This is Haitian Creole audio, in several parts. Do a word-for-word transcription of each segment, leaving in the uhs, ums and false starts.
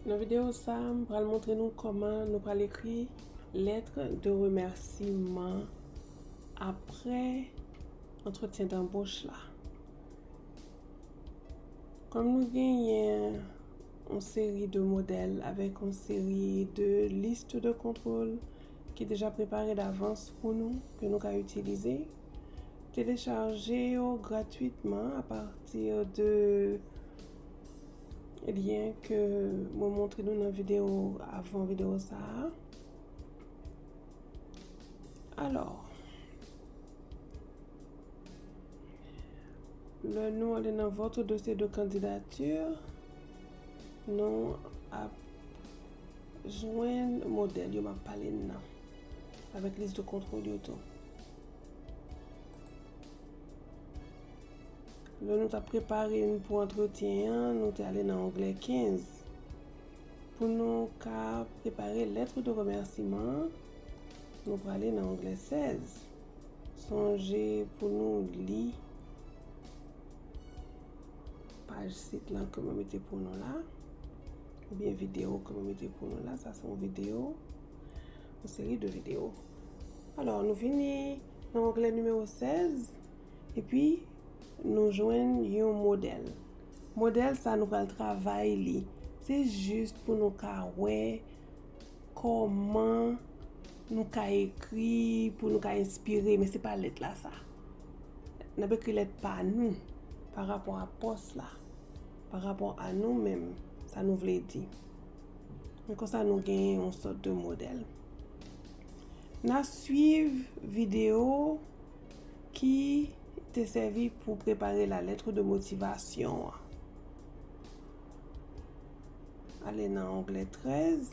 Nan videyo sa, m pral montre nou kòman nou pral ekri lettre de remerciement apre antretyen danboch la. Kòm nou genyen yon seri de modèl avèk yon seri de liste de contrôle ki deja prepare davans pou nou, ke nou ka itilize, telechaje yo gratwitman apati de lyen ke mwen montre nou nan videyo, avan videyo sa a. Alò, lè nou ale nan votre dossier de candidature, nou ap jwenn modèl yo m ap pale n nan, avèk liste de contrôle yo tou. Lè nou t ap prepare n pou antretyen an, nou te ale nan onglè kenz. Pou nou ka prepare lettre de remerciement an, nou prale nan onglè sèz. Sonje pou nou li paj sit lan ke mwen mete pou nou la, oubyen videyo ke mwen mete pou nou la. Sa se yon videyo, yon seri de videyo. Alò, nou vini nan onglè nimewo sèz, epi nou jwenn yon modèl. Modèl sa, nou pral travay li. Se jis pou nou ka wè kòman nou ka ekri, pou nou ka enspire, men se pa lèt la sa. N ap ekri lèt pa nou, pa rapò a pòs la, pa rapò a nou menm, sa nou vle di. Men konsa nou genyen yon sòt de modèl. N a swiv videyo ki te sèvi pou prepare la lettre de motivation an. Ale nan onglè trèz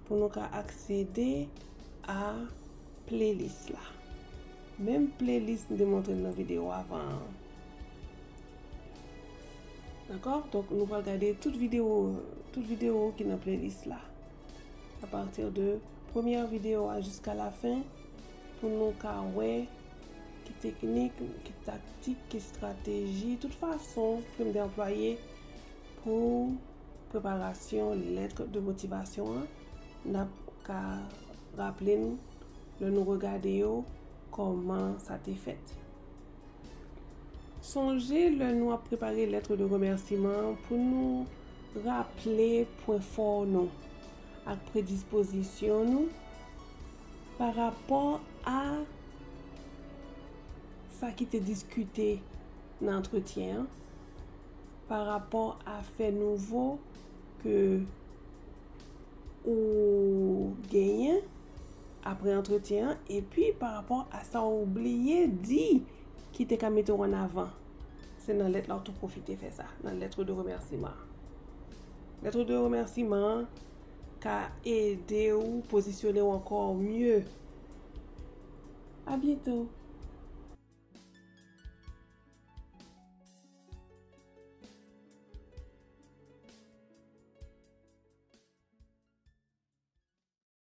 pou nou ka aksede a playlist la. Menm playlist m te montre n nan videyo avan an. Dakò? Donk, nou pral gade tout videyo, tout videyo ki nan playlist la. Apati de premyè videyo a jiska lafen, pou nou ka wè ki teknik, ki taktik, ki estrateji, tout fason ke m te anplwaye pou preparasyon lettre de motivation an, n ap ka raple n, lè nou regade yo, kòman sa te fèt. Sonje lè nou ap prepare lettre de remerciement an pou nou raple pwen fò nou ak predispozisyon nou pa rapò a sa ki te diskite nan antretyen an, pa rapò a fè nouvo ke ou genyen apre antretyen an, epi pa rapò a sa w bliye di ki te ka mete w an avan. Se nan lèt la w tou pwofite fè sa, nan lettre de remerciement. Lettre de remerciement an ka ede w pozisyone w ankò mye. A byento!